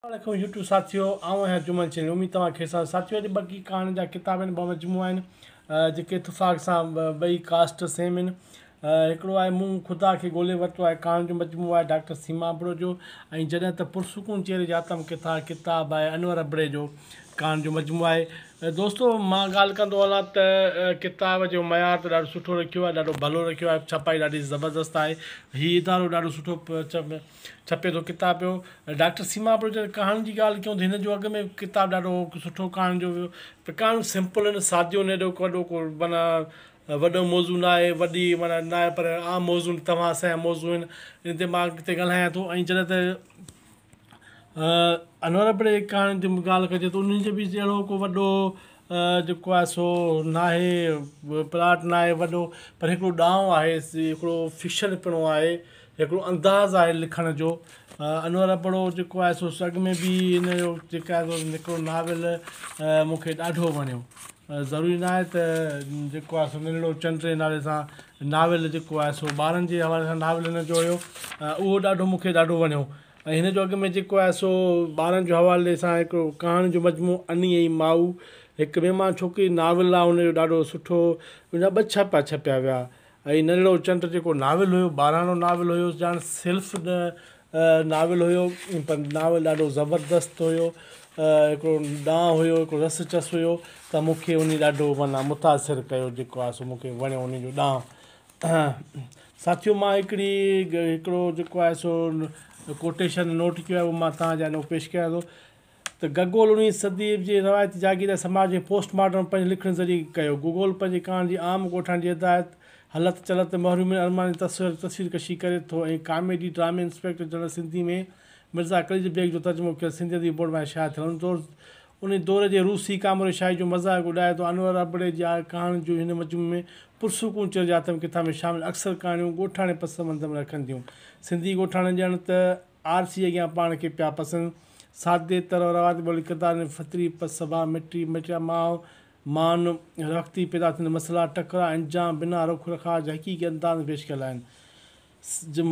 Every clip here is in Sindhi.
السلام عليڪم يوٽيوب ساٿيو آئون آهيان جمن چنڙ اميد توهان خير سان ساٿيو اڄ باقي ڪهاڻين جا ڪتاب آهن ٻه مجموعا آهن جيڪي اتفاق سان ٻئي ڪاسٽ سيم آهن هڪڙو آهي مون خدا کي ڳولي ورتو آهي ڪهاڻين جو مجموعو آهي ڊاڪٽر سيما ابڙو جو ۽ جڏهن ته پرسڪون چهري جي آتم ڪٿا ڪتاب آهي انور ابڙي جو ڪهاڻين جو مجموعو آهي دوستو مان ڳالهه ڪندو هلان ته ڪتاب جو معيار ته ڏاڍو سٺو رکيو آهي ڏاڍو ڀلو رکيو آهي ڇپائي ڏاڍي زبردست آهي هي ادارو ڏاڍو سٺو ڇپي ٿو ڪتاب پيو. ڊاڪٽر سيما ابڙو جڏهن ڪهاڻين جي ڳالهه ڪيون ته هن جو اڳ ۾ ڪتاب ڏاڍو سٺو ڪهاڻين جو پر ڪهاڻيون سمپل آهن ساديون آهن ايڏو ڪو وڏو ڪو معنيٰ وڏو موضوع نه آهي وڏي معنيٰ نه آهي پر عام موضوع آهن توهان اسان جا موضوع آهن ان تي مان اڳتي ڳالهايان ٿو ۽ جڏهن ته انور ابڙي جي ڪهاڻين جي ڳالهه ڪجي ته انهن جو به اهڙو ڪو وڏو جيڪو آهي سو ناهي پلاٽ ناهي وڏو پر هڪڙو ڏانء آهي هڪڙو فڪشن پڻو آهي هڪڙو انداز آهي لکڻ جو انور ابڙو جيڪو آهي سو اڳ ۾ به هن جو جيڪا آهي سو هڪڙو ناول مون کي ڏاڍو وڻيو ضروري نه آهي ته جيڪو آهي سو ننڍڙو چنڊ جي نالي سان ناول جيڪو آهي سو ٻارن جي حوالي سان ناول هن جو هيو اهو ڏاڍو مون کي ڏاڍو وڻيو ۽ هن جو اڳ ۾ جيڪو آهي سو ٻارن جو حوالي سان هڪڙو ڪهاڻين جو مجموعو اني ۽ مائو هڪ مهمان ڇوڪري ناول آهي ان جو ڏاڍو سٺو ان جا ٻه ڇاپا ڇپيا ويا ۽ ننڍڙو چنڊ جيڪو ناول هيو ٻاراڻو ناول هيو ڄڻ سيلف ناول هيو پر ناول ڏاڍو زبردست هيو هڪڙو ڏانء هيو هڪڙو رس چس هيو ته مون کي انهي ڏاڍو معنيٰ متاثر ڪيو جيڪو آهي سو مون کي وڻيو انهي جو ڏانء ساٿيو مان هڪڙي هڪڙو جيڪو آهي سو ڪوٽيشن نوٽ ڪيو آهي اهو مان توهان جي آڏو پيش ڪيان ٿو ته گوگول اڻويهين صديء جي روايتي جاگيرداري سماج جو پوسٽ ماڊرن پنهنجي لکڻين ذريعي ڪيو. گوگول پنهنجي ڪهاڻين جي عام ڳوٺاڻي جدوجهد، هلت چلت، محرومين، ارمانن جي تصوير تصوير ڪشي ڪري ٿو ۽ ڪاميڊي ڊرامي انسپيڪٽر جنرل سنڌي ۾ مرزا قليچ بيگ جو ترجمو ڪيل سنڌي ادبي بورڊ مان شايع ٿيل ان دور انهي دور جي روسي ڪاموري شاهي جو مذاق اڏائي ٿو. انور ابڙي جي ڪهاڻين جون هن مجموعي ۾ پرسڪون چهري جي آتم ڪٿا ۾ شامل اڪثر ڪهاڻيون ڳوٺاڻي پس منظر ۾ رکن ٿيون. سنڌي ڳوٺاڻا ڄڻ ته آرسي اڳيان پاڻ کي پيا پسن. سادي طرح روايتي ٻولي ڪردارن جي فطري پس سڀاء، مٽي، مٽيا ماء، مان، وقتي پيدا ٿيندڙ مسئلا، ٽڪراء، انجام، بنا رک رکاء جي حقيقي انداز ۾ پيش ڪيل آهن.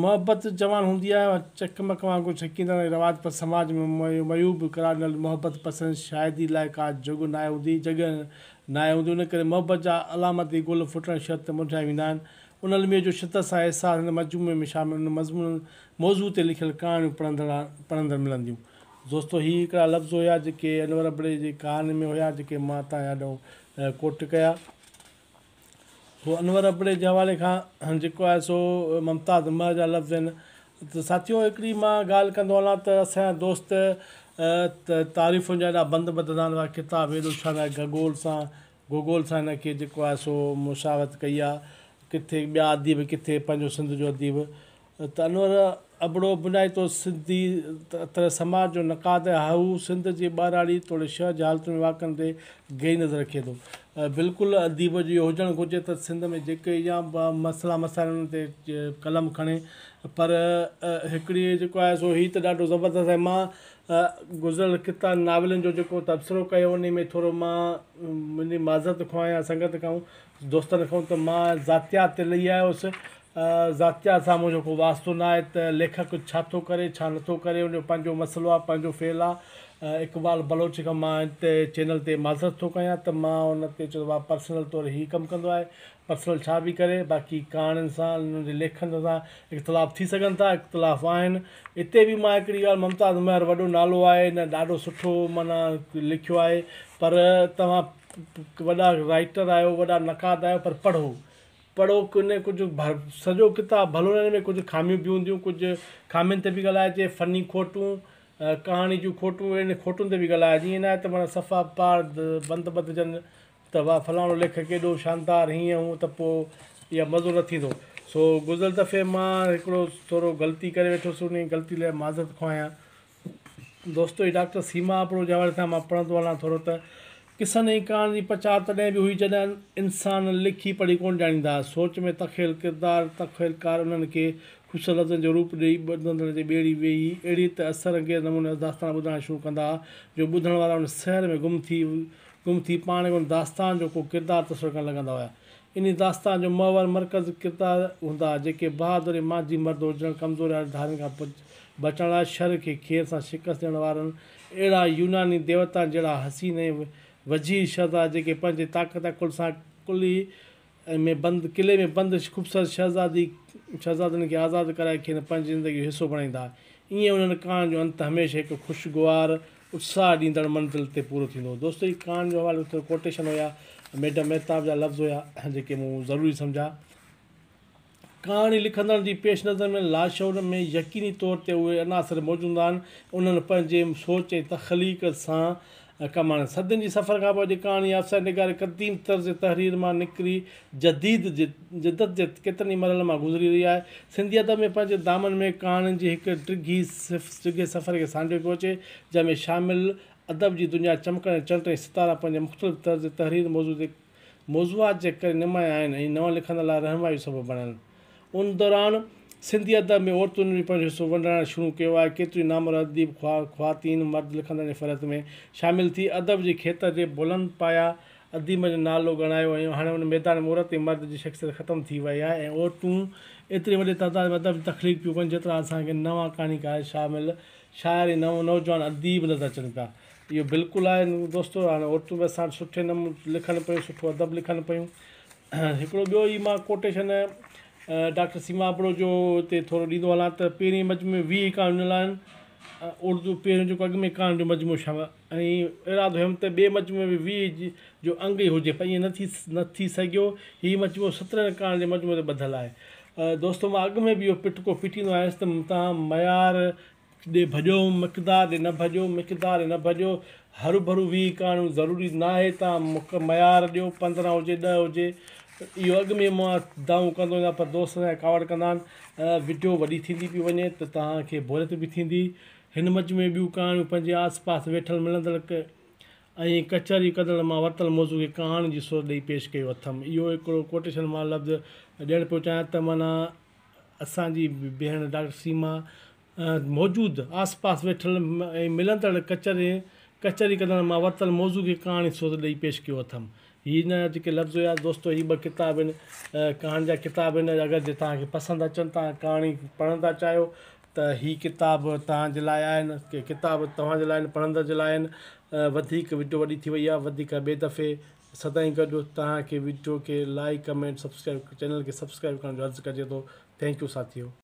محبت جوان هوندي آهي اها چقمق وانگر ڇڪيندڙ ۽ روايت پسند سماج ۾ معيوب قرار ڏنل محبت پسند شاعري لاء ڪا جڳ ناهي هوندي جڳهه ناهي هوندي ان ڪري محبت جا علامتي گل ڦٽڻ شرط مرجهائي ويندا آهن. ان الميي جو شدت سان احساس هن مجموعي ۾ شامل ان مضمونن موضوع تي لکيل ڪهاڻيون پڙهندڙ ملنديون. دوستو هي هڪڙا لفظ هيا جيڪي انور ابڙي جي ڪهاڻين ۾ هيا جيڪي مان توهان جي آڏو ڪوٽ ڪيا. سو انور ابڙي جي حوالي کان جيڪو آهي سو ممتاز مهر جا لفظ آهن ته ساٿيو هڪڙي مان ڳالهه ڪندو هلان ته اسان جا دوست تعريفن جا ايڏا بند ٻڌندا آهن واهه ڪتاب ايڏو شاندار گگول سان گوگول سان هن کي جيڪو آهي سو مشاورت ڪئي آهي ڪٿي ٻيا اديب ڪٿي پنهنجو سنڌ جو اديب ته انور ابڙو بنيادي طور سنڌي طرح سماج جو نقاد آهي. هو سنڌ جي ٻهراڙي توڙي شهر جي حالتن ۽ واقعن تي گهري نظر رکي ٿو. بلڪل اديب جو اهو هجڻ گهرجي ته سنڌ ۾ جيڪي يا مسئلا مسائل انهن تي قلم کڻي پر هڪڙي جيڪو آهي سو هي ته ڏاڍو زبردست آهي مان گذريل ڪتاب ناولن جو جيڪو تبصرو ڪيو انهي ۾ ٿورو مان منهنجي معذرت خواهه آهيان سنگت کان دوستن کان ته مان ذاتيات تي لهي آيو هوس ذاتيات سان منهنجو ڪو واسطو نه آهي ته ليکڪ ڇا ٿو ڪري ڇا نه ٿو ڪري ان جو پنهنجو مسئلو آهي پنهنجو فعل آهي اقبال بلوچ کان مان هتي چينل تي معذرت ٿو ڪيان ته مان ان تي چيو ته پرسنل طور هي ڪم ڪندو آهي پرسنل ڇا به ڪري باقي ڪهاڻين سان انهن جي ليکن سان اختلاف ٿي سگهن ٿا اختلاف آهن اتي به مان هڪڙي ڳالهه ممتاز مهر وڏو نالو آهي هن ڏاڍو سٺو معنيٰ لکيو آهي پر توهان وڏا رائيٽر آهيو وڏا نقاد آهيو پر پڙهو پڙهو ڪنهن ڪجهه سڄو ڪتاب ڀلو نه ان ۾ ڪجهه خاميون به هونديون ڪجهه خامين تي به ڳالهائجي فني کوٽون ڪهاڻي جون کوٽون اهڙين کوٽن تي به ڳالهائجي ائين ناهي ته معنيٰ صفا پاڙ بند ٻڌجن ته واهه فلاڻو ليکڪ ڪيڏو شاندار هيئن هونء ته پوء اها مزو نه ٿيندو سو گذريل دفعي مان هڪڙو ٿورو غلطي ڪري ويٺس انهي غلطي لاء معذرت خواهه آهيان. دوستو هي ڊاڪٽر سيما ابڙو جي حوالي سان مان پڙهندو هلان ٿورو ته قصن ۽ ڪهاڻين جي پچار تڏهن به هئي جڏهن انسان لکي پڙهي ڪونه ڄاڻيندا ها. سوچ ۾ تخيل ڪردار تخيلڪار انهن کي خوبصورت لفظن جو روپ ڏيئي ٻڌندڙ جي ٻيڙي ويهي اهڙي ته اثر انگيز نموني داستان ٻڌائڻ شروع ڪندا ها جو ٻڌڻ وارا ان سحر ۾ گم ٿي گم ٿي پاڻ کي ان داستان جو ڪو ڪردار تصور ڪرڻ لڳندا هيا. انهي داستان جو محور مرڪز ڪردار هوندا، جيڪي بهادر ۽ مانجهي مرد هجڻ، ڪمزور يا ڌارين کان بچڻ لاء شر کي خير سان شڪست ڏيڻ وارن اهڙا يوناني ديوتائن جهڙا حسين ۽ وجيهه شهزادا جيڪي پنهنجي طاقت عقل سان قلعي ۾ بند قلعي ۾ بند خوبصورت شهزادي شهزادين کي آزاد ڪرائي کين پنهنجي زندگي جو حصو بڻائيندا. ائين انهن ڪهاڻين جو انت هميشه هڪ خوشگوار اتساهه ڏيندڙ منزل تي پورو ٿيندو. دوستو هي ڪهاڻين جو حوالو ٿورو ڪوٽيشن هيا ميڊم مهتاب جا لفظ هيا جيڪي مون ضروري سمجها. ڪهاڻي لکندڙن جي پيش نظر ۾ لاشعور ۾ يقيني طور تي اهي عناصر موجود هوندا آهن، انهن پنهنجي سوچ ۽ تخليق سان ڪم آڻي. صدين جي سفر کان پوء اڄ ڪهاڻي يا افسانه نگاري قديم طرز تحرير مان نڪري جديد جدت جي ڪيترن ئي مرحلن مان گذري رهي آهي. سنڌي ادب ۾ پنهنجي دامن ۾ ڪهاڻين جي هڪ ڊگهي ڊگهي سفر کي سانڍيو پيو اچي، جنهن ۾ شامل ادب جي دنيا چمڪندڙ چنڊ ۽ ستارا پنهنجي مختلف طرز تحرير موضوع تي موضوعات جي ڪري نمايان آهن ۽ نون لکندڙن لاء رهنمائي جو سبب بڻيل. ان دوران سنڌي ادب ۾ عورتن به پنهنجو حصو ونڊائڻ شروع ڪيو آهي. ڪيتريون ئي نامور اديب خواتين مرد لکندڙن جي فهرست ۾ شامل ٿي ادب جي کيتر جي بلند پايه اديبن جو نالو ڳڻايو ۽ هاڻي ان ميدان ۾ عورت ۽ مرد جي شخصيت ختم ٿي وئي آهي ۽ عورتون ايتري وڏي تعداد ۾ ادب جي تخليق پيون ڪن جيترا اسان کي نوان ڪهاڻيڪار شامل شاعر ۽ نوجوان اديب نظر اچن پيا. اهو بلڪل آهي دوستو هاڻي عورتون به اسان وٽ سٺي نموني لکن پيون سٺو ادب لکن پيون هڪڙو ٻيو هي مان ڪوٽيشن ڊاڪٽر سيما ابڙو جو هتي ٿورو ڏيندو هلان ته پهرين مجموعي ۾ 20 ڪهاڻيون ڏنل آهن اردو پهريون جيڪو اڳ ۾ ڪهاڻين جو مجموعو شايع ۽ ارادو هيم ته ٻئي مجموعي ۾ 20 جو انگ ئي هجي پر ائين نه ٿي نه ٿي سگهيو هي مجموعو 17 ڪهاڻين جي مجموعي تي ٻڌل آهي دوستو مان اڳ ۾ به اهو پٽڪو پٽيندو آيس ته توهان معيار ڏي ڀڄو، مقدار ڏي نه ڀڄو، مقدار ڏي نه ڀڄو، هروڀرو 20 ڪهاڻيون ضروري ناهي توهان معيار ڏيو، 15 هجي 10 هجي، اهو اڳ ۾ مان دانهون ڪندو هيان پر دوست اسان کي ڪاوڙ ڪندا آهن، وڊيو وڏي ٿيندي پئي وڃي ته توهان کي بوريت به ٿيندي، هن مجموعي ۾ ٻيون ڪهاڻيون پنهنجي آس پاس ويٺل ملندڙ ۽ ڪچهري ڪندڙن مان ورتل موضوع کي ڪهاڻي جي صورت ڏئي پيش ڪيو اٿم، اهو هڪڙو ڪوٽيشن مان لفظ ڏيڻ پيو چاهيان ته معنيٰ اسان جي ڀيڻ ڊاڪٽر سيما موجود آس پاس ويٺل ۽ ملندڙ ڪچهري ڪچهري ڪندڙن مان ورتل موضوع کي ڪهاڻي صورت ڏئي پيش ڪيو اٿم. هي نه جيڪي لفظ هيا دوستو هي ٻه ڪتاب آهن ڪهاڻين جا ڪتاب آهن اگر جي توهان کي پسند اچن توهان ڪهاڻي پڙهڻ ٿا چاهيو ته هي ڪتاب توهان جي لاء آهن ڪتاب توهان جي لاء آهن پڙهندڙ جي لاء آهن وڌيڪ وڊيو وڏي ٿي وئي آهي وڌيڪ ٻئي دفعي سدائين گڏ توهان کي وڊيو کي لائيڪ ڪمينٽ سبسڪرائيب چينل کي سبسڪرائيب ڪرڻ جو عرض ڪجي ٿو thank you ساٿيو.